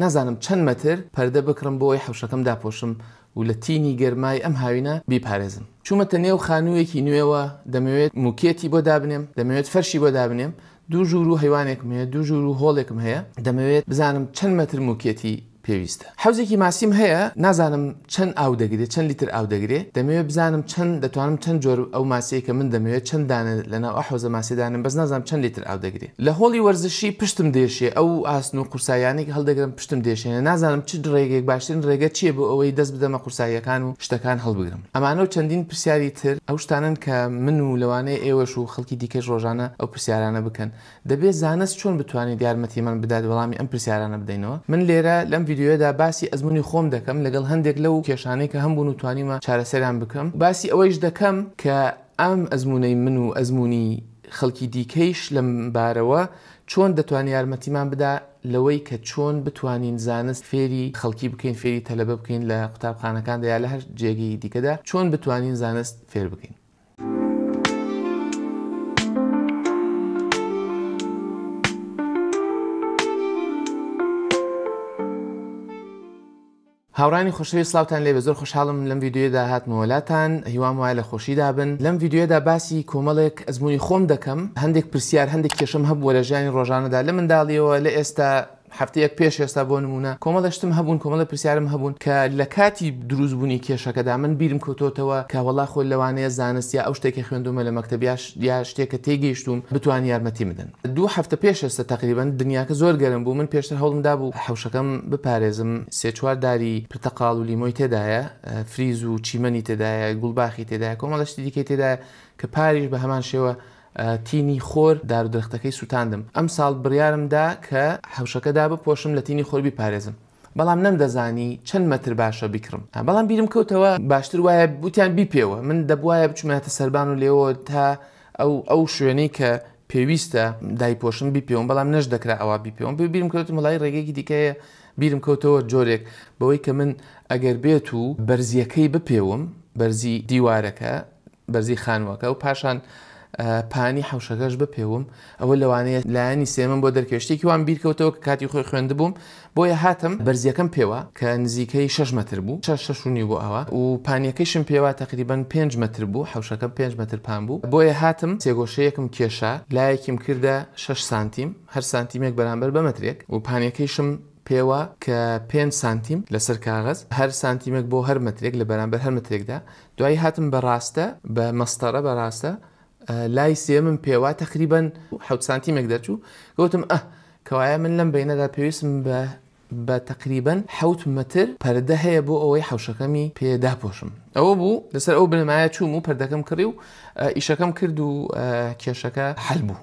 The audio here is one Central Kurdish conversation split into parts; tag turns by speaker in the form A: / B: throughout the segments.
A: نازانم چەند مەتر پەردە بکڕم بۆ ئەوەی حەوشەکەم داپۆشم و لە تینی گەرمای ئەم هاوینە بیپارێزم. چوومەتە نێو خانوویەکی نوێوە، دەمەوێت موکێتی بۆ دابنێم، دەمەوێت فەرشی بۆ دابنێم، دوو ژوور و هەیوانێکم هەیە، دوو ژوور و هۆڵێکم هەیە، دەمەوێت بزانم چەند مەتر موکێتی پێویستە. حەوزێکی ماسیم هەیە، نازانم چەند ئاو دەگرێ، چەند لیتر ئاو دەگرێ، دەمەوێت بزانم چەند دەتوانم چەند جۆر ئەو ماسیەی کە من دەمەوێت چەند دانە لەناو ئەو حەوزە ماسیە دانێم، بەس نازانم چەند لیتر ئاو دەگرێ. لە هۆڵی وەرزشی پشتم دێشێ، ئەو ئاسن و قورساییانەی کە هەڵدەگرم پشتم دێشێنێ، نازانم چ ڕێگەیەک باشترین ڕێگە چییە بۆ ئەوەی دەست بدەمە قورساییەکان و شتەکان هەڵبگرم. ئەمانە و چەندین پرسیاری تر ئەو شتانەن کە من و لەوانەیە ئێوەش و خەڵکی دیکەش ڕۆژانە ئەو پرسیارانە بکەن. دەبێت زانست چۆن بتوانێت یارمەتیمان بدات وەڵامی ئەم پرسیارانە بدەینەوە؟ من لێرە لەم ڤیدیۆیەدا باسی ئەزموونی خۆم دەکەم لەگەڵ هەندێک لەو کێشانەی کە هەمبوون و توانیومە چارەسەریان بکەم. باسی ئەوەیش دەکەم کە ئەم ئەزموونەی من و ئەزموونی خەڵکی دیکەیش لەم بارەوە چۆن دەتوانێت یارمەتیمان بدا لەوەی کە چۆن بتوانین زانست فێری خەڵکی بکەین، فێری تەلەبە بکەین لە قوتابخانەکاندا یا لە هەر جێگەی دیکەدا چۆن بتوانین زانست فێر بکەین. هاوڕانی خۆشەویست سڵاوتان لێبێ زۆر خۆشحاڵم لەم ڤیدیۆیەدا هاتمەوە لاتان هیوام وایە لە خۆشیدا بن لەم ڤیدیۆیەدا باسی کۆمەڵێک ئەزموونی خۆم دەکەم هەندێک پرسیار هەندێک کێشەم هەبووە لە ژیانی ڕۆژانەدا لە منداڵیەوە لە ئێستا هەفتەیەک پێش ئێستا بۆ نمونە کۆمەڵێ شتم هەبوون کۆمەڵێ پرسیارم هەبوون کە لە کاتی دروست بوونی کێشەکەدا من بیرم کەوتۆتەوە کە وەڵا خۆ لەوانەیە زانست یا ئەو شتێک کە خوێندومە لە مەکتەب یا شتێک کە تێگەیشتووم بتوان یارمەتی بدەن. دوو هەفتە پێش ئێستا تەقریبەن دنیاکە زۆر گەرم بوو من پێشتر هەوڵم دابوو حەوشەکەم بپارێزم سێ چوار داری پرتەقاڵ و لیمۆی تێدایە فریز و چیمەنی تێدایە گوڵباخی تێدایە کۆمەڵە شتی دیکەی تێدایە کە پاریش بە هەمان شێوە تینی خۆر دار و درەختەکەی سووتاندم ئەمساڵ بڕیارم دا کە حەوشەکە دابپۆشم لە تینی خۆر بیپارێزم بەڵام نەمدەزانی چەند مەتر باشە بیکڕم بەڵام بیرم کەوتەوە باشتر وایە وتیان بیپێوە من دەبوایە بچومایەتە سەربان و لێوە تا ئەو ئەو شوێنەی کە پێویستە دایپۆشم بیپێوم بەڵام نەش دەکرا ئەوە بیپێوم بیرم کەوتم وڵی ڕێگەیەکی دیکەیە بیرم کەوتەوە جۆرێک بەوەی کە من ئەگەر بێت و بەرزیەکەی بپێوم بەرزی دیوارەکە بەرزی خانووەکە و پاشان پانی حەوشەکەش بپێوم ئەوە لەوانەیە لایەنی سێمم بۆ دەرکەوێت شتێکی وام بیرکەوتەوە کە کاتی خۆی خوێندبووم بۆیە هاتم بەرزیەکەم پێوە کە نزیکەی 6 مەتر بوو 6 6 و نیو بۆ ئەوە و پانیەکەیشم پێوە تقریبا 5 مەتر بوو حەوشەکەم 5 مەتر پان بوو بۆیە هاتم سێگۆشەیەکم کێشا لایەکیم کردە 6 سانتیم هەر سانتیمێک بەرامبەر بە مەترێک و پانیەکەیشم پێوە کە 5 سانتیم لەسەر کاغەز هەر سانتیمێک بۆ هەر مەترێک لە بەرامبەر هەر مەترێکدا دوایی هاتم بە ڕاستە بە مەستەرە بە ڕاستە لای سێمم پێوا تقریبا حوت سانتیمێک دەرچوو گوتم ئە کەوایە من لەم بینەدا پێویستم بە بە تقریبا حوت مەتر پەردە هەیە بۆ ئەوەی حەوشەکەمی پێ داپۆشم ئەوە بوو لەسەر ئەو بنەمایە چووم و پەردەکەم کڕی و ئیشەکەم کرد و کێشەکە حل بوو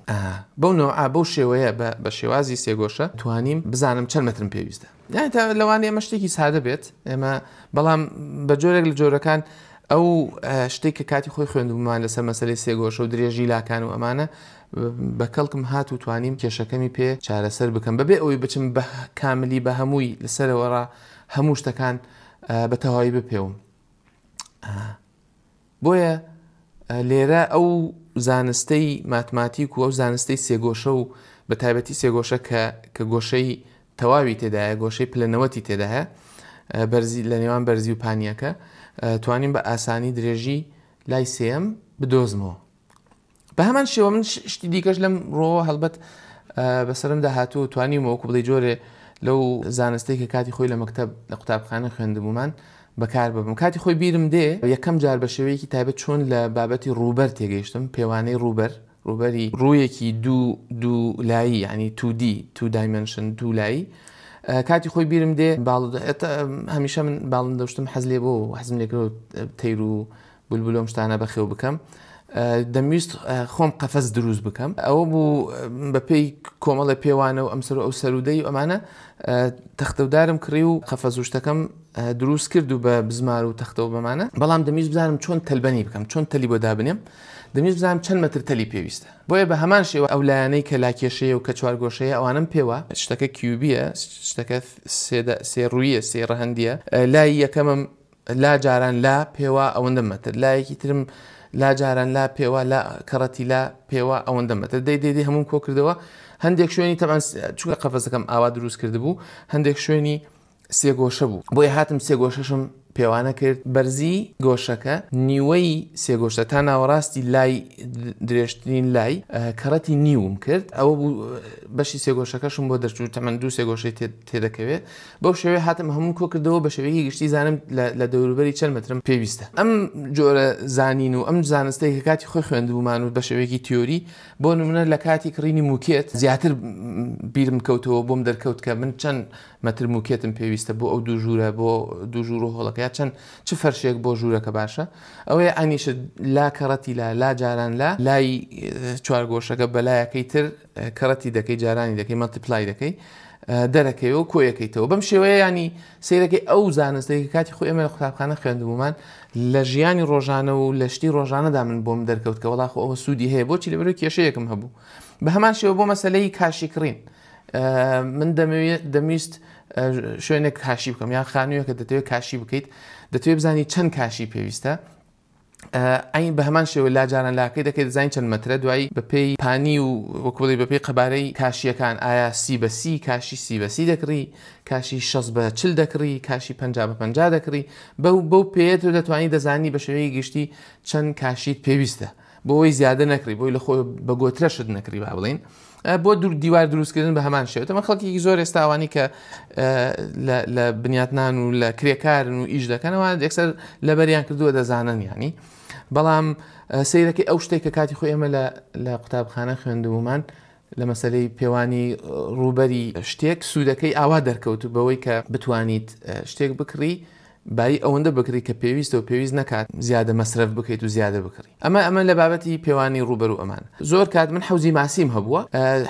A: بەو نەوعە بەو شێوەیە بە شێوازی سێگۆشە توانیم بزانم چەند مەترم پێویستە یانی تا لەوانەیە ئەمە شتێکی سادە بێت ئێمە بەڵام بە جۆرێک لە جۆرەکان ئەو شتێک کە کاتی خۆی خوێندبوومان لەسەر مەسلەی سێگۆشە و درێژی لاکان و ئەمانە بە کەڵکم هات و توانیم کێشەکەمی پێ چارەسەر بکەم بەبێ ئەوەی بچم بە کاملی بە هەمووی لەسەرەوەڕا هەموو شتەکان بە تەواوی بپێوم بۆیە لێرە ئەو زانستەی ماتماتیک و ئەو زانستەی سێگۆشە و بە تایبەتی سێگۆشە کە کە گۆشەی تەواوی تێدایە گۆشەی پلە نەوەتی تێدایە بەرزی لە نێوان بەرزی و پانیەکە توانیم بە ئاسانی درێژی لای سێم بدۆزمەوە بە هەمان شێوە من شتی دیکەش لەم ڕۆوە هەڵبەت بەسەرمدا هاتوو و توانیومە وەکو بڵێی جۆرێ لەو زانستەی کە کاتی خۆی لە مەکتەب لە قوتابخانە خوێندبوومان بەکار ببم کاتی خۆی بیرم دێ یەکەم جار بە شێوەیەکی تایبەت چۆن لە بابەتی ڕووبەر تێگەیشتم پێوانەی ڕووبەر ڕووبەری ڕوویەکی دوو دوو لایی یعنی 2D two dimension دوو لایی کاتی خۆی بیرم دێ باڵ هەمیشە من باڵندە شتم حەز لێ بۆ حەزم لێکرد تەیر و بولبول ئەم شتانە بەخێو بکەم دەمویست خۆم قەفەز دروست بکەم ئەوە بوو بەپێی کۆمەڵە پێوانە و ئەم سەر و ئەو سەرودەی ئەمانە تەختەودارم کڕی و قەفەز و شتەکەم دروست کرد و بە بزمار و تەختەوە بەمانە بەڵام دەمویست بزانم چۆن تەلبەنی بکەم چۆن تەلی بۆ دابنێم دەمویست بزانم چەند مەتر تەلی پێویستە بۆیە بە هەمان شێوە ئەو لایەنەی کە لاکێشەیە و کە چوارگۆشەیە ئەوانم پێوە شتەکە cube یە شتەکە سێ ڕوویە سێ ڕەهەندیە لای یەکەمم لا جاران لا پێوا ئەوەندە مەتر لایەکی ترم لا جاران لا پێوا لا کەڕەتی لا پێوا ئەوەندە مەتر دەی دەی دەی هەمووم کۆ کردەوە. هەندێک شوێنی تەبعەن چونکە قەفەزەکەم ئاوا دروست کردبوو هەندێک شوێنی سێگۆشە بوو بۆیە هاتم سێگۆشەشم پێوانە کرد بەرزی گۆشەکە نیوەی سێگۆشە تا ناوەڕاستی لای درێژترین لای کەڕەتی نیوم کرد ئەوە بوو بەشی سێگۆشەکەشم بۆ دەرچوو تەمەن دوو سێگۆشەی تێدەکەوێت بەو شێوەیە هاتم هەموو کۆ کردەوە بە شێوەیەکی گشتی زانم لە دەوروبەری چەند مەترم پێویستە ئەم جۆرە زانین و ئەم زانستەی کە کاتی خۆی خوێندبوومان و بە شێوەیەکی تیۆری بۆ نمونە لە کاتی کڕینی موکێت زیاتر بیرم کەوتەوە بۆم دەرکەوت کە من چەند مەتر موکێتم پێویستە بۆ ئەو دوو ژوورە بۆ دوو ژوور و هۆڵەکە یا چەند چ فەرشێک بۆ ژوورەکە باشە ئەوەیە ئەنیشت لا کەڕەتی لا لا جاران لا لای چوارگۆشەکە بەلایەکەی تر کەڕەتی دەکەی جارانی دەکەی multiply دەکەی دەرەکەی و کۆیەکەیتەوە بەم شێوەیە ینی سیرەکەی ئەو زانستێک کە کاتی خۆی ئێمە لە قوتابخانە خوێندبوومان لە ژیانی ڕۆژانە و لە شتی ڕۆژانەدا من بۆم دەرکەوت کە وەڵا خۆ ئەوە سوودی هەیە بۆچی لەبەرەوە کێشەیەکم هەبوو بە هەمان شێوە بۆ مەسلەی کاشی کڕین من دەمویست شوێنێک کاشی بکەم یان خانوویەکە دەتەوێت کاشی بکەیت دەتەوێت بزانی چەند کاشی پێویستە ئەین بە هەمان شێوە لاجاران لاکەی دەکەیت دەزانین چەند مەترە دوایی بەپێی پانی و وەک بڵێی بەپێی قەبارەی کاشیەکان ئایا سی بە سی کاشی سی بە سی دەکڕی کاشی شەست بە چل دەکڕی کاشی پەنجا بە پەنجا دەکڕی بەو بەو پێیە تۆ دەتوانی دەزانی بە شێوەیەکی گشتی چەند کاشیت پێویستە بۆ ئەوەی زیادە نەکڕی بۆی لە خۆ بە گۆترەشت نەکڕی با بڵێین بۆ دوور دیوار دروستکردن بە هەمان شێوە تەمە خەڵکێکی زۆر ئێستا ئەوانەی کە لە بنیاتنان و لە کرێکارن و ئیش دەکەنەوە یەکسەر لەبەریان کردووە دەزانن ینی بەڵام سیرەکەی ئەو شتێک کە کاتی خۆی ئێمە لە قوتابخانە خوێندبوومان لە مەسلەی پێوانی ڕووبەری شتێک سوودەکەی ئاوا دەرکەوت بەوەی کە بتوانیت شتێک بکڕی بایی ئەوەندە بکڕی کە پێویستە و پێویست نەکات زیادە مەسرەف بکەیت و زیادە بکڕی ئەمە ئەمە لە بابەتی پێوانی ڕووبەرو ئەمان زۆر کات من حەوزی ماسیم هەبووە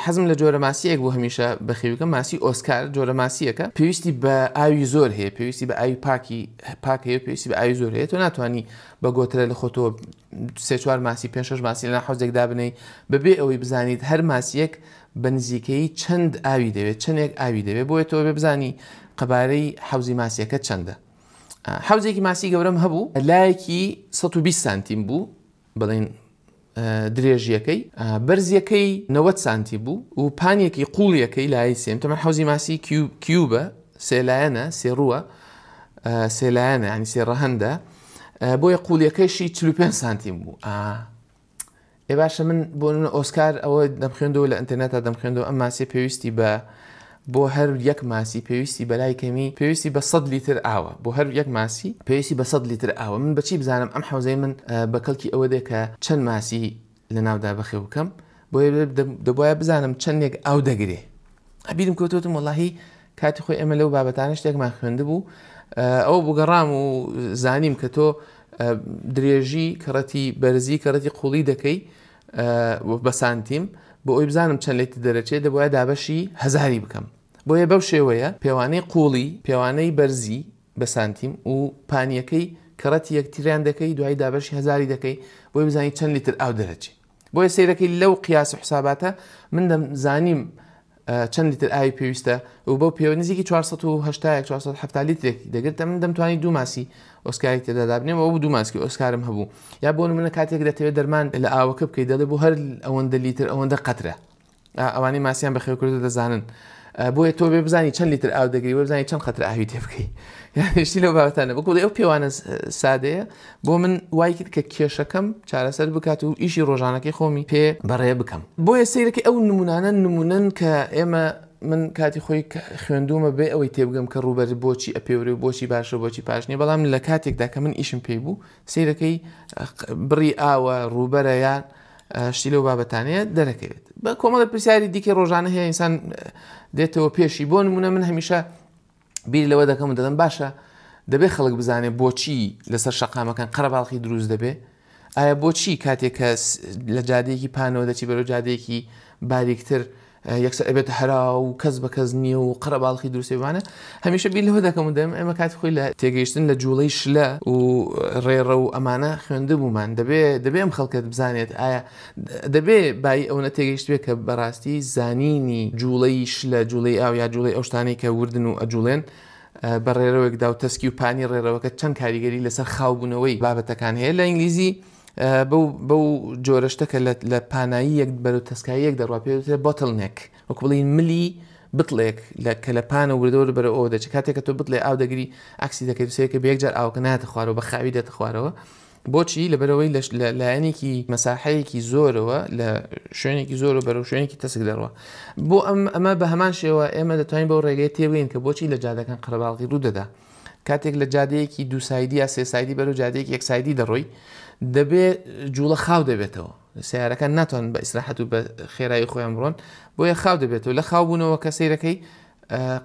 A: حەزم لە جۆرە ماسیەک بوو هەمیشە بەخێوی بکەم ماسی ئۆسکار جۆرە ماسیەکە پێویستی بە ئاوی زۆر هەیە پێویستی بە ئاوی پاکی پاک هەیە پێویستی بە ئاوی زۆر هەیە تۆ ناتوانانی بە گۆترە لە خۆتەوە سێ چوار ماسی پێ شەش ماسی لە حەوزێک دابنەی بەبێ ئەوەی بزانیت هەر ماسیەک بە نزیکەیی چەند ئاوی دەوێت چەندێک ئاوی دەوێت بۆیە تۆ بێ بزانی قەبارەی حەوزی ماسیەکە چەندە حەوزێکی ماسی گەورەم هەبوو لایەکی 120 سانتیم بوو بڵین درێژیەکەی بەرزیەکەی 90 سانتی بوو و پانیەکی قوڵیەکەی لای سێم تەمە حەوزی ماسی cube ە سێلایەنە سێڕووە سێلایەنە ینی سێ ڕەهەندە بۆیە قوڵیەکەشی 45 سانتیم بوو ئێ باشە من بۆ نمونە ئۆسکار ئەوە دەمخوێندەوە لە ئینتەرنێتا دەمخوێندەوە ئەم ماسیە پێویستی بە بۆ هەر یەک ماسی پێویستی بەلای کەمی پێویستی بە 100 لیتر ئاوە بۆ هەر یەک ماسی پێویستی بە 100 لیتر ئاوە من بەچی بزانم ئەم حەوزەی من بە کەڵکی ئەوە دێ کە چەند ماسی لە ناودا بەخێو بکەم بۆیە دەبواە بزانم چەندێک ئاو دەگرێ بیرم کەوتوتم وەڵاهی کاتی خۆی ئێمە لەو بابەتانە شتێکمان خوێندبوو ئەوە بگەڕام و زانیم کە تۆ درێژی کەڕەتی بەرزی کەڕەتی قوڵی دەکەی بە سانتیم بۆ ئەوی بزانم چەند لێت دەرەچێت دەبواە دابەشی هەزاری بکەم بۆیە بەو شێوەیە پێوانەی قوڵی پێوانەی بەرزی بە سانتیم و پانیەکەی کەڕەتی یەکتریان دەکەی دوای دابەشی هەزاری دەکەی بۆی بزانی چەند لیتر ئاو دەرەچێت بۆیە سەیرەکەی لەو قیاس و حساباتە من دەمزانیم چەند لیتر ئاوی پێویستە و بەو پێوە نزیکی 480 470 لیترێک دەگرتە من دەمتوانی دوو ماسی ئۆسکاری تێدا دابنێم ئەو دوو ماسکی ئۆسکارم هەبوو یا بۆ نمونە کاتێک دەتەوێت دەرمان لە ئاوەکە بکەیت دەڵێ بۆ هەر ئەوەندە لیتر ئەوەندە قەترە ئەوانەی ماسیان بەخێو کردو دەزانن بۆیە تۆ بێ بزانی چەند لیتر ئاو دەگری وە بزانی چەند قەترە ئاوی تێ بکەی یانشتی لەو بابەتانە بکو ئەو پێوانە سادەیە بۆ من وای کرد کە کێشەکەم چارەسەر بکات و ئیشی ڕۆژانەکەی خۆمی پێ بەڕێ بکەم بۆیە سەیرەکەی ئەو نمونانە نمونەن کە ئێمە من کاتی خۆی خوێندومە بێ ئەوەی تێبگەم کە ڕووبەر بۆچی ئەپێورێ و بۆچی باشە بۆچی پاش نیە بەڵام لە کاتێکدا کە من ئیشم پێی بوو سەیرەکەی بڕی ئاوە ڕووبەرە یان شتی لەو بابەتانەیە دەرەکەوێت بە کۆمەڵە پرسیاری دیکەی ڕۆژانە هەیە ئینسان دێتەوە پێشی بۆ نمونە من هەمیشە بیر لەوە دەکەم و دەڵێم باشە دەبێ خەڵک بزانێت بۆچی لەسەر شەقامەکان قەرەباڵخی دروست دەبێ ئایا بۆچی کاتێک کە لە جادەیەکی پانەوە دەچی بەرەو جادەیەکی باریکتر یەکسەر ئەبێتە هەرا و کەس بە کەس نییە و قەرەباڵخی دروستی بانە هەمیشە بیر لەوە دەکەم و دەم ئێمە کاتی خۆی لە تێگەیشتن لە جوڵەی شلە و ڕێڕە و ئەمانە خوێندبوومان دەبێ دەبێ ئەم خەڵکەت بزانێت ئایا دەبێ بایی ئەوەنە تێگەیشتبێ کە بەڕاستی زانینی جوڵەی شلە جوڵەی ئاو یا جوڵەی ئەو شتانەی کە وردن و ئەجوڵێن بە ڕێرەوێکدا و تەسکی و پانی ڕێرەوەکە چەند کاریگەری لەسەر خاوبوونەوەی بابەتەکان هەیە لە ئینگلیزی. بەو بەو جۆرە شتە کە لە پانایی یەک بەرەو تەسکایی یەک دەڕوا پێ دەوترێت bottleneck وەکو بڵێین ملی بتڵێک لە کە لە پانە وردە وردە بەرەو ئەوە دەچێت کاتێک کە تۆ بتڵێ ئاو دەگری عەکسی دەکەیت و سەیرکە بە یەکجار ئاوەکە نایەتە خوارەوە بە خاوی دێتە خوارەوە بۆچی لەبەرەوەی لە لایەنێکی مەساحەیەکی زۆرەوە لە شوێنێکی زۆر و بەرەو شوێنێکی تەسک دەڕوە بۆ ئەم ئەمە بە هەمان شێوە ئێمە دەتوانین بەو ڕێگەیە تێبگەین کە بۆچی لە جادەکان قەرەباڵغی ڕوو دەدا کاتێک لە جادەیەکی دوو side ی یا سێ side ی بەرەو جادەیەکی یەک side ی دەڕۆی دەبێ جوڵە خاو دەبێتەوە سیارەکان ناتوان بە ئیسراحەت و بە خێرایی خۆیان بڕۆن بۆیە خاو دەبێتەوە لە خاوبوونەوە کە سەیرەکەی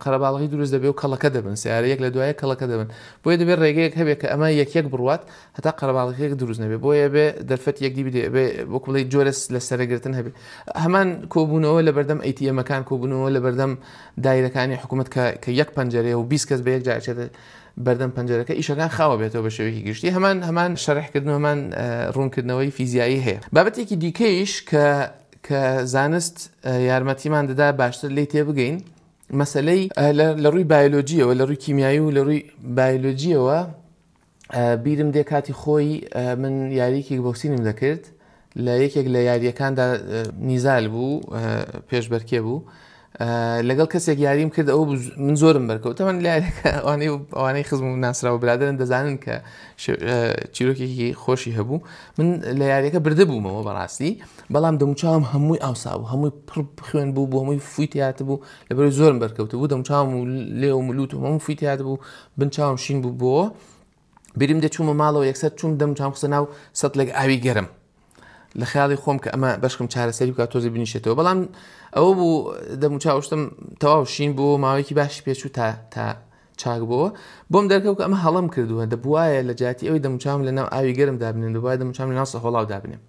A: قەرەباڵغی دروست دەبێ و کەڵەکە دەبن سیارە یەک لە دوایە کەڵەکە دەبن بۆیە دەبێت ڕێگەیەک هەبێت کە ئەمە یەک یەک بڕوات هەتا قەرەباڵغیەک دروست نەبێ بۆیە بێ دەرفەت یەکدی بدێ بێ وەکو بڵێی جۆرە لە سەرەگرتن هەبێ هەمان کۆبوونەوە لە بەردەم ATM ەکان کۆبوونەوە لە بەردەم دایرەکانی حکوومەت کە کە یەک پەنجەرەیە و 20 کەس بە یەک جار چێتە بەردەم پەنجەرەکە ئیشەکان خاوە بێتەوە بە شێوەیەکی گشتی هەمان هەمان شەرحکردن و هەمان ڕوونکردنەوەی فیزیایی هەیە بابەتێکی دیکەیش کە کە زانست یارمەتیمان دەدا باشتر لێی تێبگەین مەسلەی لە ڕووی بایۆلۆجیەوە لە ڕووی کیمیایی و لە ڕووی بایۆلۆجیەوە بیرم دێ کاتی خۆی من یاری کیک بۆکسینم دەکرد لە یەکێک لە یاریەکاندا نیزال بوو پێشبەرکێ بوو لەگەڵ کەسێک یاریم کرد ئەو من زۆرم بەرکەوت تەمەن لایەکە ئەوانەی ئەوانەی خزم و ناسراوە برادرن دەزانن کە چیرۆکێکی خۆشی هەبوو من لە یاریەکە بردبوومەوە بەڕاستی بەڵام دەموچاوم هەمووی ئاوسا بوو هەمووی پڕ خوێن بوو بۆ هەمووی فوی تیات بوو لەبەرەوەی زۆرم بەرکەوت بوو دەموچاوم و لێوم و لوتم هەموو فوی تیات بوو بن چاوم شین بوو بۆ بیرم دێ چوومە ماڵەوە یەکسەر چووم دەم چاوم خستە ناو سەتلێک ئاوی گەرم لە خیاڵی خۆم کە ئەمە بەشکم چارەسەری بکات تۆزی بنیشێتەوە بەڵام ئەوە بوو دەم و چاوشتم تەواو شین بوو ماوەیەکی باشی پێچوو تا تا چاک بۆوە بۆم دەرکەوت کە ئەمە هەڵەم کردووە دەبوایە لە جیاتی ئەوەی دەموچاوم لە ناو ئاوی گەرم دابنێم دەبوایە دەموچاوم لە ناو سەهۆڵاو دابنێم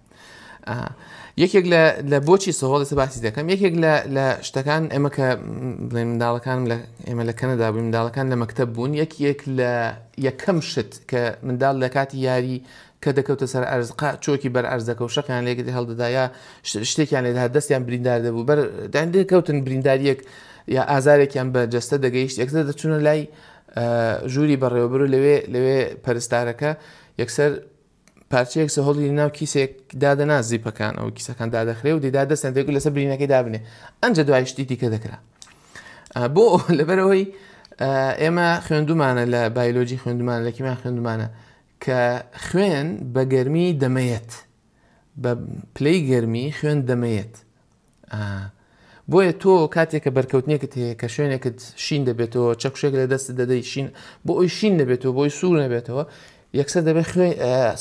A: یەکێک لە لە بۆچی سەهۆڵ ئێستا باسی دەکەم یەکێک لە لە شتەکان ئێمە کە بڵێن منداڵەکانم لە ئێمە لە کەنەدا بووین منداڵەکان لە مەکتەب بوون یەکێک لە یەکەم شت کە منداڵ لە کاتی یاری کە دەکەوتە سەر ئەرز قا چۆکی بەر ئەرزەکە و شەقیان لێک هەڵدەدا یا شتێکیان لێدا دەستیان بریندار دەبوو بەر دەکەوتن برینداریەک یا ئازارێکیان بە جەستە دەگەیشت یەکسەر دەچوونە لای ژووری بەڕێوەبەر و لەوێ لەوێ پەرستارەکە یەکسەر پارچەیەک سەهۆڵی ناو کیسێک دادەنا زیپەکان ئەو کیسەکان دادەخرێ و دەیدا دەستیان دەگوت لەسەر برینەکەی دابنێ ئەنجە دوای شتی دیکە دەکرا بۆ لەبەرەوەی ئێمە خوێندومانە لە بایلۆجی خوێندومانە لە کیمیا خوێندومانە کە خوێن بە گەرمی دەمەیەت بە پلەی گەرمی خوێن دەمەیەت بۆیە تۆ کاتێک کە بەرکەوتنێکت هەیە کە شوێنێکت شین دەبێتەوە چەکشێک لە دەست دەدەی شین بۆ ئەوی شین نەبێتەوە بۆی سوور نەبێتەوە یەکسەر دەبێت خوێ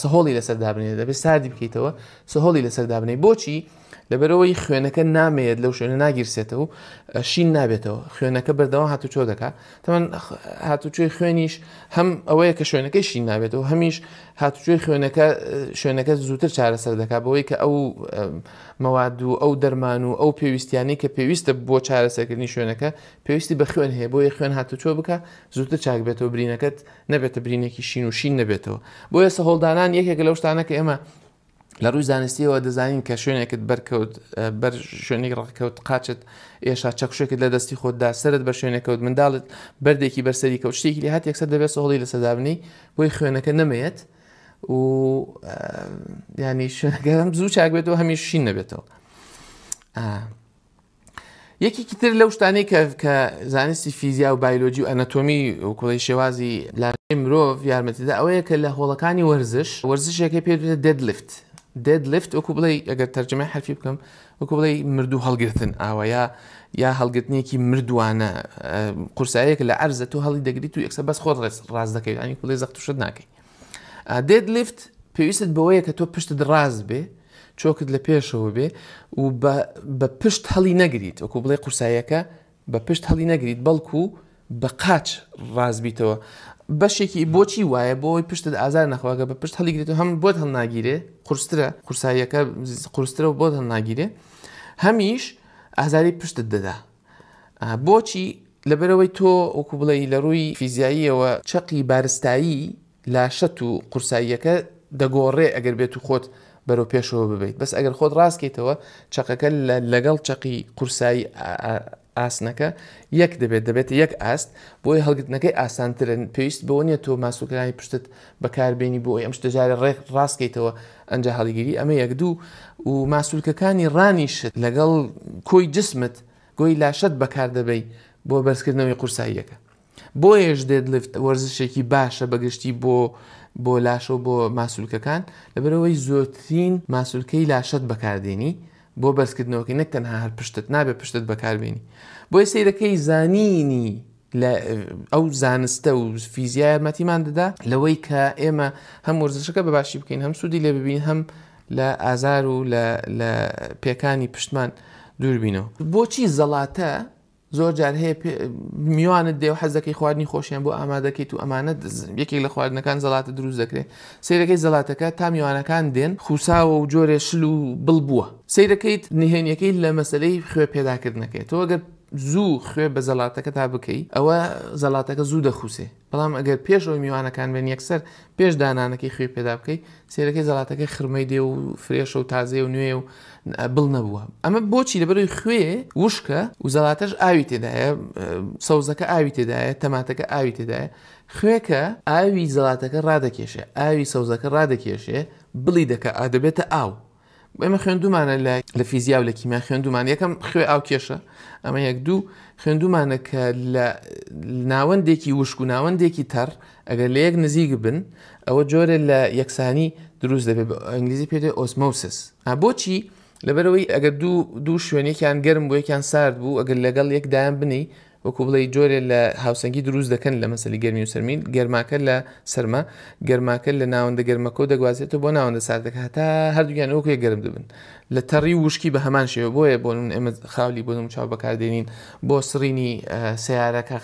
A: سەهۆڵی لەسەر دابنێت دەبێت ساردی بکەیتەوە سەهۆڵی لەسەر دابنێ بۆچی لەبەرەوەی خوێنەکە نامێت لەو شوێنە ناگیرسێتەوە شین نابێتەوە خوێنەکە بەردەوام هاتوچۆ دەکات تەمان هاتوچۆی خوێنیش هەم ئەوەیە کە شوێنەکەی شین نابێتەوە هەمیش هاتوچۆی خوێنەکە شوێنەکە زووتر چارەسەر دەکات بەوەی کە ئەو مەواد و ئەو دەرمان و ئەو پێویستیانەی کە پێویستە بۆ چارەسەرکردنی شوێنەکە پێویستی بە خوێن هەیە بۆیە خوێن هاتوچۆ بکە زووتر چاک بێتەوە برینەکەت نەبێتە برینێکی شین و شین نەبێتەوە بۆیە سەهۆڵدانان یەکێکە لەو شتانە کە ئێمە لە ڕووی زانستیەوە دەزانین کە شوێنێکت بەرکەوت بەر شوێنێک ڕقکەوت قاچت ئێشا چەکشێکت لە دەستی خۆتدا سرت بە شوێنێک کەوت منداڵت بەردێکی بەرسەری کەوت شتێکی لێ هات یەکسەر دەبێت سەهۆڵی لەسەردابنی بۆی خوێنەکە نەمەیەت و ینی شوێنەکە هەم زوو چاک بێتەوە هەمیش شین نەبێتەوە یەکێکی تر لەو شتانەی کە کە زانستی فیزیا و بایلۆجی و ئەنەتۆمی و کوڵی شێوازی لاشەی مرۆڤ یارمەتیدا ئەوەیە کە لە هۆڵەکانی وەرزش وەرزشێکی پێ deadlift deadlift وەکو بڵێ ئەگەر تەرجمەی حرفی بکەم وەکو بڵێ مردوو هەڵگرتن ئاوا یا یا هەڵگرتنێکی مردووانە قورسایەک لە ئەرزە تۆ هەڵی دەگریت و یەکسەر بەس خۆت ڕاست دەکەیت ینی کوڵی زەخت و شت ناکەی deadlift پێویستت بەوەیە کە تۆ پشتت ڕاست بێ چۆکت لە پێشەوە بێ و بە پشت هەڵی نەگریت وەکو بڵێ قورسایەکە بە پشت هەڵی نەگریت بەڵکو بە قاچ ڕاست بیتەوە بەشێکی بۆچی وایە بۆی پشتت ئازار نەخواگە بە پشت هەڵیگریت و هەم بۆت هەڵناگیرێ قورسترە قورساییەکە قورسترە و بۆت هەڵناگیرێ هەمیش ئازاری پشتت دەدا بۆچی لەبەرئەوەی تۆ وەکو بڵێی لە ڕووی فیزیاییەوە چەقی بارستایی لاشەت و قورساییەکە دەگۆڕێ ئەگەر بێت و خۆت بەرەو پێشەوە ببەیت بەس ئەگەر خۆت ڕاستکەیتەوە چەقەکە لەگەڵ چەقی قورسایی ئاسنەکە یەک دەبێت، دەبێتە یەک ئاست، بۆیە هەڵگرتنەکەی ئاسانترە، پێویست بەوە نییە تۆ ماسولکەکانی پشتت بەکاربێنی بۆ ئەوەی ئەم شتە جارێ ڕێک ڕاستکەیتەوە ئەنجا هەڵیگری، ئەمە یەک دوو و ماسولکەکانی ڕانیشت لەگەڵ کۆی جسمت گۆی لاشەت بەکاردەبەی بۆ بەرزکردنەوەی قورساییەکە. بۆیەش deadlift وەرزشێکی باشە بەگشتی بۆ بۆ لاشە و بۆ ماسولکەکان لەبەرئەوەی زۆرترین ماسولکەی لاشەت بەکاردێنی بۆ بەرزکردنەوەکەی نەک تەنها هەر پشتت نابێت پشتت بەکاربێنی بۆیە سەیرەکەی زانینی لە ئەو زانستە و فیزیا یارمەتیمان دەدا لەوەی کە ئێمە هەم وەرزشەکە بە باشی بکەین هەم سوودی لێ ببین هەم لە ئازار و لە پێکانی پشتمان دووربینەوە. بۆچی زەڵاتە زۆر جار هەیە میوانت دێ و حەز دەکەی خواردنی خۆشیان بۆ ئامادەکەیت و ئەمانە یەکێک لە خواردنەکان زەڵاتە دروست دەکرێت سەیرەکەی زەڵاتەکە تا میوانەکان دێن خوساوە و جۆرێ شل و بڵ بووە سەیرەکەیت نهێنیەکەی لە مەسلەی خوێ پێداکردنەکەی تۆ ئەگەر زوو خوێ بە زەڵاتەکە تا بکەی ئەوە زەڵاتەکە زوو دەخوسێ بەڵام ئەگەر پێش ئەوەی میوانەکان بێن یەکسەر پێش دانانەکەی خوێی پێدا بکەی سێرەکەی زەڵاتەکەی خرمەی دێ و فرێشە و تازەیە و نوێ و بڵ نەبووە ئەمە بۆچی لەبەرەوەی خوێ وشکە و زەڵاتەش ئاوی تێدایە سەوزەکە ئاوی تێدایە تەماتەکە ئاوی تێدایە خوێکە ئاوی زەڵاتەکە ڕادەکێشێ ئاوی سەوزەکە ڕادەکێشێ بڵی دەکە دەبێتە ئاو ئێمە خوێندومانە لە لە فیزیا و لە کیمیا خوێندومان یەکەم خوێ ئاو کێشە ئەمە یەک دوو خوێندومانە کە لە ناوەندێکی وشک و ناوەندێکی تەڕ ئەگەر لە یەک نزیک بن ئەوە جۆرێ لە یەکسانی دروست دەبێت بە ئینگلیزی پێ دێ osmosis بۆچی لەبەرەوەی ئەگەر دوو دوو شوێنێکیان گەرم بۆ یەکیان سارد بوو ئەگەر لەگەڵ یەک دایان بنی وەکو بڵێی جۆرێ لە هاوسەنگی دروست دەکەن لە مەسەلی گەرمی و سەرمی، گەرماکە لە سەرما، گەرماکە لە ناوەندە گەرمەکەوە دەگوازرێتەوە بۆ ناوەندە ساردەکە هەتا هەردووکیان وەکو یەک گەرم دەبن. لە تەڕی و وشکی بە هەمان شێوە بۆیە بۆ نمونە ئێمە خاولی بۆ دەموچاو بەکاردێنین بۆ سڕینی سەیارەکە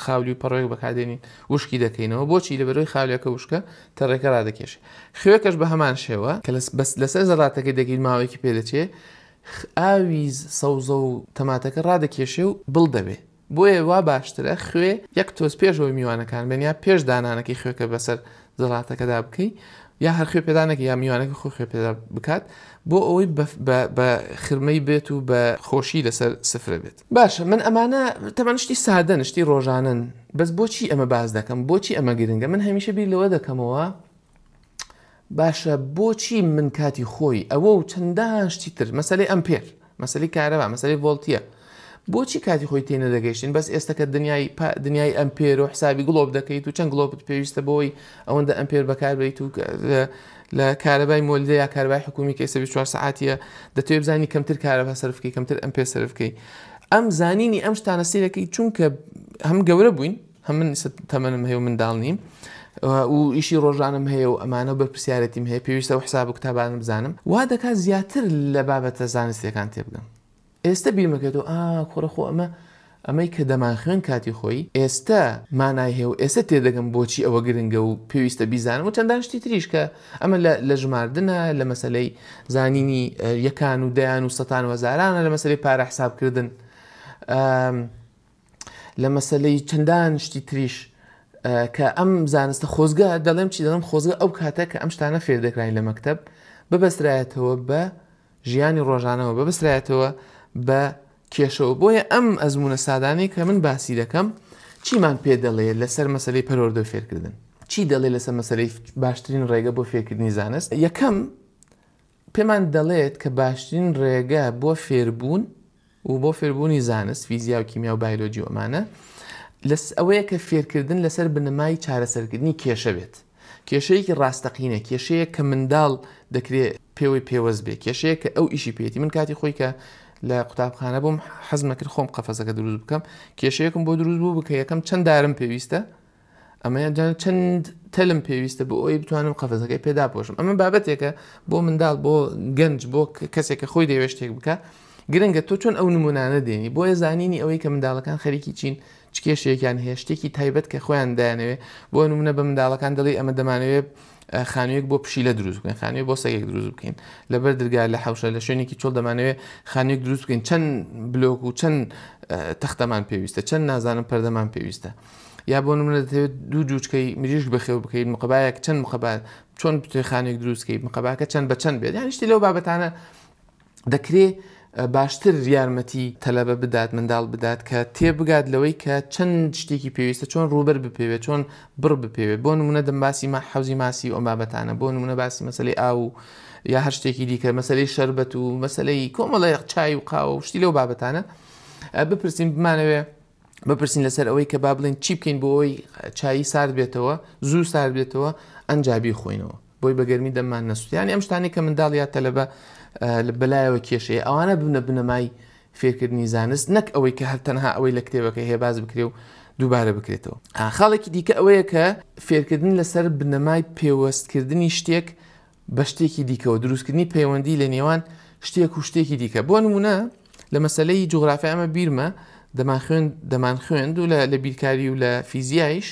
A: خاولی و پەڕۆیەک بەکاردێنین وشکی دەکەینەوە بۆچی لەبەرەوەی خاولیەکە وشکە تەڕێکە ڕادەکێشێ. خوێکەش بە هەمان شێوە کە لەسەر زەڕاتەکەی دەگەیت ماوەیەکی پێدەچێ ئاوی سەوزە و تەماتەکە ڕادەکێشێ و بڵ دەبێ بۆیە وا باشترە خوێ یەک تۆز پێش ئەوەی میوانەکان بێن یا پێش دانانەکەی خوێکە بەسەر زەڵاتەکەدا بکەی یا هەر خوێ پێدانەکە یا میوانەکە خۆ خوێ پێدا بکات بۆ ئەوەی بە خرمەی بێت و بە خۆشی لەسەر سفرە بێت باشە من ئەمانە تەمان شتی سادەن شتی ڕۆژانن بەس بۆچی ئەمە باس دەکەم بۆچی ئەمە گرنگە من هەمیشە بیر لەوە دەکەمەوە باشە بۆچی من کاتی خۆی ئەوە و چەندان شتی تر مەسەلەی ئەمپێر مەسەلەی کارەبا مەسەلەی ڤۆڵتیە بۆچی کاتی خۆی تێ نەدەگەیشتین بەس ئێستا کە دنیای دنیای ئەمپێر و حسابی گڵۆپ دەکەیت و چەند گڵۆپت پێویستە بۆی ئەوەندە ئەمپێر بەکاربیت و لە کارەبای مۆلدە یا کارەبای حکومی کە ئێستا 24 سەعاتیە دەتەوێت بزانی کەمتر کارەبا سەرف بکەی کەمتر ئەمپێر سەرف بکەی ئەم زانینی ئەم شتانە سیرەکەی چونکە هەم گەورە بووین هەم من ئیستا تەمەنم هەیە و منداڵ نیم و ئیشی ڕۆژانم هەیە و ئەمانە و بەرپرسیارەتیم هەیە پێویستە و حساب و کتابانم بزانم وا دەکات زیاتر لە بابەتە زانستیەکان تێبگەم ئێستا بیرمەکێتەوە ئا کوڕە خۆ ئەمە ئەمەی کە دەمانخوێن کاتی خۆی ئێستا مانای هەیە و ئێستا تێدەگەم بۆچی ئەوە گرنگە و پێویستە بیزانم و چەندان شتی تریش کە ئەمە لە ژماردنە لە مەسلەی زانینی یەکان و دەیان و سەتان و هەزارانە لە مەسلەی پارە حسابکردن لە مەسەلەی چەندان شتی تریش کە ئەم زانستە خۆزگە دەڵێم چی دەڵێم خۆزگە ئەو کاتە کە ئەم شتانە فێر دەکراین لە مەکتب ببەسترایەتەوە بە ژیانی ڕۆژانەوە ببەسترایەتەوە بە کێشەوە بۆیە ئەم ئەزمونە سادانەی کە من باسی دەکەم چیمان پێ دەڵێ لەسەر مەسلەی پەروەردە و فێرکردن چی دەڵێ لەسەر مەسلەی باشترین ڕێگە بۆ فێرکردنی زانست یەکەم پێمان دەڵێت کە باشترین ڕێگە بۆ فێربوون و بۆ فێربوونی زانست، فیزیا و کیمیا و بایلۆجی و ئەمانە، لەس ئەوەیە کە فێرکردن لەسەر بنەمای چارەسەرکردنی کێشە بێت. کێشەیەکی ڕاستەقینە، کێشەیەک کە منداڵ دەکرێ پێوەی پێوەست بێ، کێشەیەک کە ئەو ئیشی پێیەتی. من کاتی خۆی کە لە قوتابخانە بووم حەزم ئەکرد خۆم قەفەزەکە دروست بکەم، کێشەیەکم بۆ دروست بوو کە یەکەم چەند دارم پێویستە، ئەمەیان جان چەند تەلم پێویستە بۆ ئەوەی بتوانم قەفەزەکەی پێدا پۆشم ئەمە بابەتێکە بۆ منداڵ بۆ گەنج بۆ کەسێک کە خۆی دەیەوێت شتێک بکە گرنگە تۆ چۆن ئەو نمونانە دێنی بۆیە زانینی ئەوەی کە منداڵەکان خەریکی چین چ کێشەیەکیان هەیە شتێکی تایبەت کە خۆیان دایانەوێ بۆ نمونە بە منداڵەکان دەڵێ ئەمە دەمانەوێت خانوویەک بۆ پشیلە دروست بکەین خانووی بۆ سەگێک دروست بکەین لەبەر درگا لە حوشە لە شوێنێکی چۆڵ دەمانەوێت خانوویەک دروست بکەین چەند بلۆک و چەند تەختەمان پێویستە چەند نازانم پەردەمان پێویستە یا بۆ نمونە دەتەوێت دوو جوچکەی مریشک بەخێو بکەیت مقەبایەک چەند مقەبا چۆن بتوێ خانێک دروست کەیت مقەباکە چەند بە چەند بێت یان شتی لەو بابەتانە دەکرێ باشتر یارمەتی تەلەبە بدات، منداڵ بدات کە تێبگات لەوەی کە چەند شتێکی پێویستە، چۆن ڕووبەر بپێوێت، چۆن بڕ بپێوێت. بۆ نمونە دەم باسی ما حەوزی ماسی و ئەم بابەتانە، بۆ نمونە باسی مەسەلەی ئاو و یا هەر شتێکی دیکە، مەسەلەی شەربەت و مەسەلەی کۆمەڵێک چای و قاوە و شتی لەو بابەتانە بپرسین، بمانەوێ بپرسین لەسەر ئەوەی کە با بڵێن چی بکەین بۆ ئەوەی چایی سارد بێتەوە، زوو سارد بێتەوە، ئەنجا بیخۆینەوە بۆی بە گەرمی دەممان نەسووت. یعنی ئەم شتانەی کە منداڵ یا تەلەبە بەلایەوە کێشەیە، ئەوانە ببنە بنەمای فێرکردنی زانست، نەک ئەوەی کە هەر تەنها ئەوەی لە کتێبەکە هەیە باس بکرێ و دووبارە بکرێتەوە. خاڵێکی دیکە ئەوەیە کە فێرکردن لەسەر بنەمای پێوەستکردنی شتێک بە شتێکی دیکەوە، دروستکردنی پەیوەندی لە نێوان شتێک و شتێکی دیکە. بۆ نمونە لە مەسلەی جوگرافیا ئەمە بیرمە دەمانخوێند و لە بیرکاری و لە فیزیایش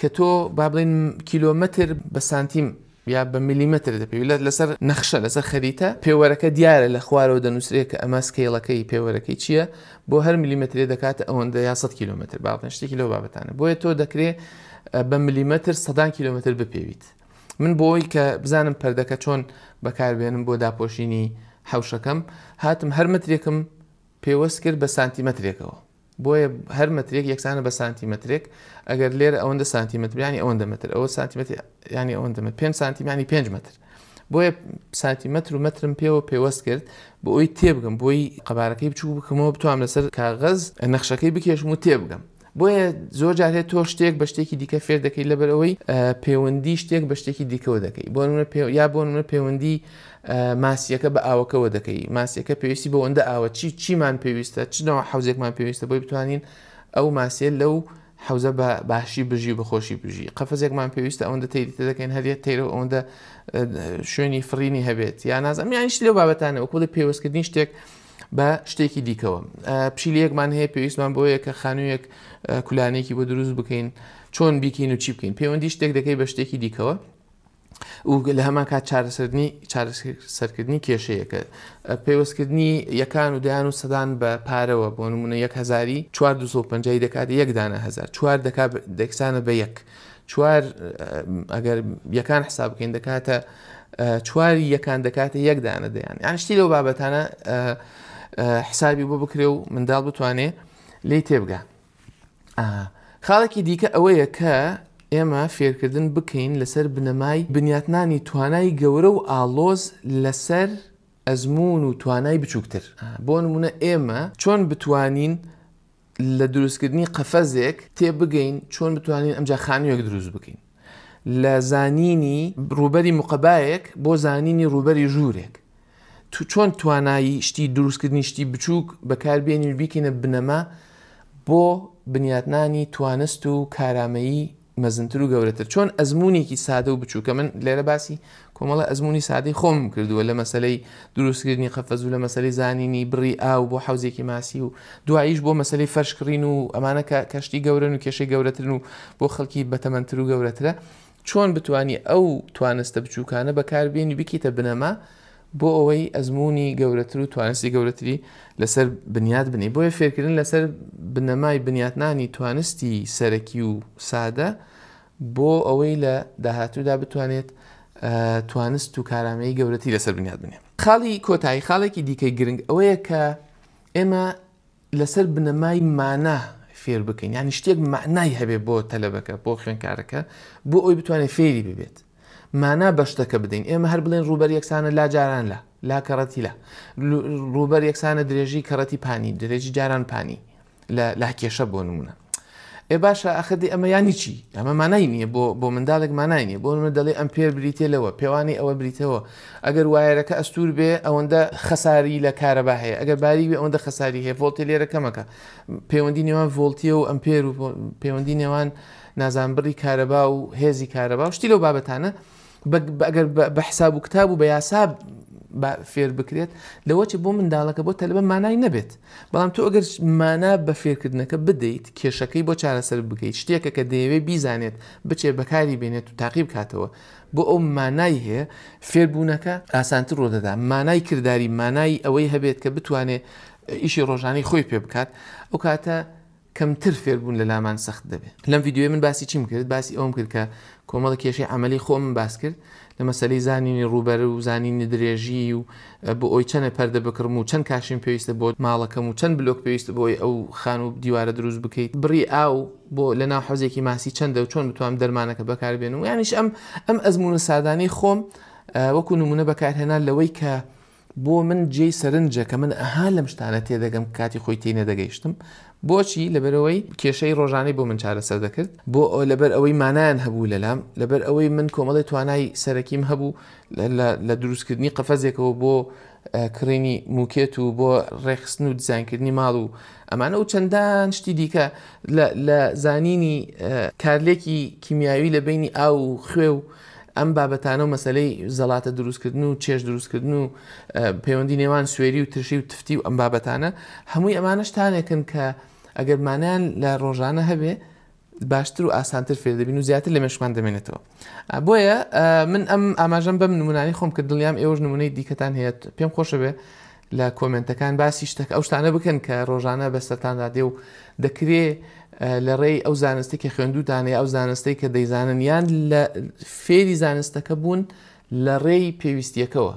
A: کە تۆ با بڵێن کیلۆمەتر بە سانتیم یا بە میلیمەتر دەپێوی لەسەر نەخشە، لەسەر خەریتە پێوەرەکە دیارە لە خوارەوە دەنووسرێت کە ئەمە scale ەکەی پێوەرەکەی چییە، بۆ هەر میلیمەترێ دەکاتە ئەوەندە یا 100 کیلۆمەتر، با بڵێن شتێکی لەو بابەتانە. بۆیە تۆ دەکرێ بە میلیمەتر سەدان کیلۆمەتر بپێویت. من بۆ ئەوەی کە بزانم پەردەکە چۆن بەکاربێنم بۆ داپۆشینی حەوشەکەم، هاتم هەر مەترێکم پێوەست کرد بە سانتیمەترێکەوە. بۆیە هەر مەترێک یەکسانە بە سانتیمەترێک. ئەگەر لێرە ئەوەندە سانتیمەتر یانی ئەوەندە مەتر، ئەوە سانتیمەتر یانی ئەوەندە مەتر، 5 سانتیم یانی 5 مەتر. بۆیە سانتیمەتر و مەترم پێوە پێوەست کرد بۆ ئەوەی تێبگەم، بۆی قەبارەکەی بچووک بکەمەوە بتوانم لەسەر کاغەز نەخشەکەی بکێشم و تێبگەم. بۆیە زۆر جار هەیە تۆ شتێک بە شتێکی دیکە فێر دەکەی لەبەر ئەوەی پەیوەندی شتێک بە شتێکی دیکەوە دەکەی. بۆ نمونە یا بۆ نمونە پەیوەندی ماسیەکە بە ئاوەکەوە دەکەی. ماسیەکە پێویستی بە ئەوەندە ئاوە، چیمان پێویستە، چ نەوە حەوزێکمان پێویستە بۆی بتوانین ئەو ماسیە لەو حەوزە بە باشی بژی و بە خۆشی بژی. قەفەزێکمان پێویستە ئەوەندە تەیری تێ دەکەین، هەر یەک تەیرە و ئەوەندە شوێنی فڕینی هەبێت یا نازانم، یانی شتی لەو بابەتانە، وەکو بڵێ پەیوەستکردنی شتێک بە شتێکی دیکەوە. پشیلەیەکمان هەیە پێویستمان بۆیە کە خانوویەک کولانێکی بۆ دروست بکەین، چۆن بیکەین و چی بکەین. پەیوەندی شتێک دەکەی بە شتێکی دیکەوە و لە هەمان کات چارەسەرکردنی کێشەیەکە. پەیوەستکردنی یەکان و دەیان و سەدان بە پارەوە، بۆ نمونە یەک هەزاری چوار دوو سەد و پەنجای دەکات یەک دانە هەزار، چوار دەکات دەکسانە بە یەک، چوار ئەگەر یەکان حساب بکەین دەکاتە چواری یەکان دەکاتە یەک دانە دەیان. یان شتی لەو بابەتانە حسابی بۆ بکرێ و منداڵ بتوانێ لێی تێبگا. خاڵێکی دیکە ئەوەیە کە ئێمە فێرکردن بکەین لەسەر بنەمای بنیاتنانی توانای گەورە و ئاڵۆز لەسەر ئەزموون و توانای بچووکتر. بۆ نمونە ئێمە چۆن بتوانین لە دروستکردنی قەفەزێک تێبگەین، چۆن بتوانین ئەمجا خانوویەک دروست بکەین، لە زانینی ڕووبەری مقەبایەک بۆ زانینی ڕووبەری ژوورێک، چۆن توانایی شتی دروستکردنی شتی بچووک بەکاربێنین و بیکەینە بنەما بۆ بنیاتنانی توانست و کارامەیی مەزنتر و گەورەتر. چۆن ئەزموونێکی سادە و بچووکە، من لێرە باسی کۆمەڵە ئەزموونی سادەی خۆمم کردووە لە مەسەلەی دروستکردنی قەفەز و لە مەسەلەی زانینی بڕی ئاو بۆ حەوزێکی ماسی و دواییش بۆ مەسەلەی فەرشکڕین و ئەمانە کە کەشتی گەورەن و کێشەی گەورەترن و بۆ خەڵکی بەتەمەنتر و گەورەترە. چۆن بتوانی ئەو توانستە بچووکانە بەکاربێنی بکەیتە بنەما بۆ ئەوەی ئەزموونی گەورەتر و توانستی گەورەتری لەسەر بنیات بنێی. بۆیە فێرکردن لەسەر بنەمای بنیاتنانی توانستی سەرەکی و سادە بۆ ئەوەی لە داهاتوودا بتوانێت توانست و کارامەیی گەورەتری لەسەر بنیات بنێ. خاڵی کۆتایی، خاڵێکی دیکەی گرنگ ئەوەیە کە ئێمە لەسەر بنەمای مانا فێر بکەین، یعنی شتێک معنای هەبێ بۆ تەلەبەکە، بۆ خوێنکارەکە، بۆ ئەوی بتوانێت فێری ببێت. مانا بە شتەکە بدەین. ئێمە هەر بڵێن ڕووبەر یەکسانە لا جاران لا، لا کەڕەتی لا، ڕووبەر یەکسانە درێژی کەڕەتی پانی، درێژی جاران پانی لە لاکێشە بۆ نمونە. ئێ باشە ئەخر دەی ئەمە یانی چی؟ ئەمە مانای نییە بۆ بۆ منداڵێک مانای نییە. بۆ نمونە دەڵێ ئەمپێر بریتێ لەوە، پێوانی ئەوە بریتەوە. ئەگەر وایەرەکە ئەستور بێ ئەوەندە خەساری لە کارەبا هەیە، ئەگەر باریک بێ ئەوەندە خەساری هەیە، ڤۆڵتێ لێرە کەمەکە. پەیوەندی نێوان ڤۆڵتیە و ئەمپێر و پەیوەندی نێوان نازان بڕی کارەبا و هێزی کارەبا و شتی لەو بابەتانە ئەگەر بە حساب و کتاب و بە یاسا فێر بکرێت لەوە چ بۆ منداڵەکە بۆ تەلبە مانای نەبێت. بەڵام تۆ ئەگەر مانا بە فێرکردنەکە بدەیت، کێشەکەی بۆ چارەسەر بکەیت، شتێکە کە دەیەوێت بیزانێت، بچێت بەکاری بێنێت و تاقی بکاتەوە، بۆ ئەو مانای هەیە، فێربوونەکە ئاسانتر ڕوودەدا. مانای کرداری، مانای ئەوەی هەبێت کە بتوانێت ئیشی ڕۆژانەی خۆی پێ بکات، ئەو کاتە کەمتر فێربوون لە لامان سەخت دەبێت. لەم ڤیدیۆیە من باسی چیم کرد؟ باسی ئەوەم کرد کە کۆمەڵە کێشەی عەمەلی خۆمم باس کرد لە مەسەلەی زانینی ڕووبەر و زانینی درێژی و بۆ ئەوی چەنە پەردە بکڕم و چەند کاشیم پێویستە بۆ ماڵەکەم و چەند بلۆک پێویستە بۆ ئەوی ئەو خانوو و دیوارە دروست بکەیت، بڕی ئاو بۆ لە ناو حەوزێکی ماسی چەندە و چۆن بتوانم دەرمانەکە بەکاربێنم و یانیش ئەم ئەم ئەزموونە سادانەی خۆم وەکو نمونە بەکارهێنا لەوەی کە بۆ من جێی سەرنجە کە من ئەها لەم شتانە تێدەگەم کاتی خۆی تێی نەدەگەیشتم. بۆچی؟ لەبەرئەوەی کێشەی ڕۆژانەی بۆ من چارەسەر دەکرد، بۆ لەبەر ئەوەی مانایان هەبوو لەلام، لەبەر ئەوەی من کۆمەڵی توانای سەرەکیم هەبوو لە دروستکردنی قەفەزێکەوە بۆ کڕینی موکێت و بۆ ڕێکخستن و دیزاینکردنی ماڵ و ئەمانە و چەندان شتی دیکە لە زانینی کارلێکی کیمیاوی لە بینی ئاو و خوێ و ئەم بابەتانە و مەسەلەی زەڵاتە دروستکردن و چێژ دروستکردن و پەیوەندی نێوان سوێری و ترشی و تفتی و ئەم بابەتانە هەمووی ئەمانە شتانێکن کە ئەگەر مانیان لە ڕۆژانە هەبێ باشتر و ئاسانتر فێر دەبین و زیاتر لە مێشکمان دەمێنێتەوە. بۆیە من ئەم ئاماژەم بەم نمونانی خۆم کرد، دڵنیام ئێوەش نمونەی دیکەتان هەیە، پێم خۆشە بێ لە کۆمێنتەکان باسی شتەکە ئەو شتانە بکەن کە ڕۆژانە بەسەرتاندا دێ و دەکرێ لە ڕێی ئەو زانستی کە خوێندوتانە ئەو زانستەی کە دەیزانن یان لە فێری زانستەکە بوون لە ڕێی پێویستیەکەوە.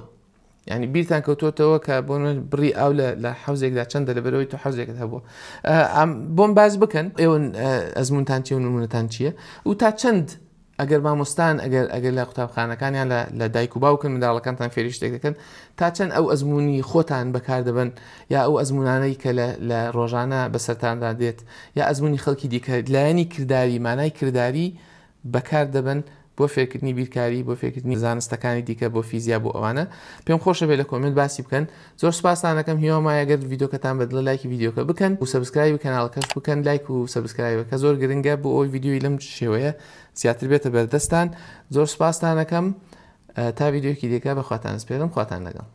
A: ینی بیرتان کەوتۆتەوە کە بۆ بڕی ئاو لە حوزێکدا چەندە لە بەرەوەی تۆ حوزێکت هەبووە، بۆم باز بکەن ئێوە ئەزمونتان چیە و نمونەتان چییە و تا چەند ئەگەر مامۆستان ئەگەر ئەگەر لە قوتابخانەکان یان لە لە دایک و باوکن منداڵەکانتان فێری شتێک دەکەن تا چەند ئەو ئەزموونی خۆتان بەکار دەبەن یا ئەو ئەزموونانەی کە لە لە ڕۆژانە بەسەرتاندا دێت یا ئەزموونی خەڵکی دیکە لایەنی کرداری مانای کرداری بەکار دەبەن بۆ فێرکردنی بیرکاری بۆ فێرکردنی زانستەکانی دیکە بۆ فیزیا بۆ ئەوانە. پێم خۆشە بێ لە comment باسی بکەن. زۆر سوپاستان ئەکەم هیوام وایە گەر ڤیدیۆکەتان بەدڵە لایکی ڤیدیۆکە بکەن و subscribe ی کەناڵەکەش بکەن. لایک و subscribe ەکە زۆر گرنگە بۆ ئەوەی ڤیدیۆی لەم شێوەیە زیاتر بێتە بەردەستان. زۆر سوپاستان ئەکەم تا ڤیدیۆکی دیکە بەخواتان سپێرم. خواتان لەگەڵ.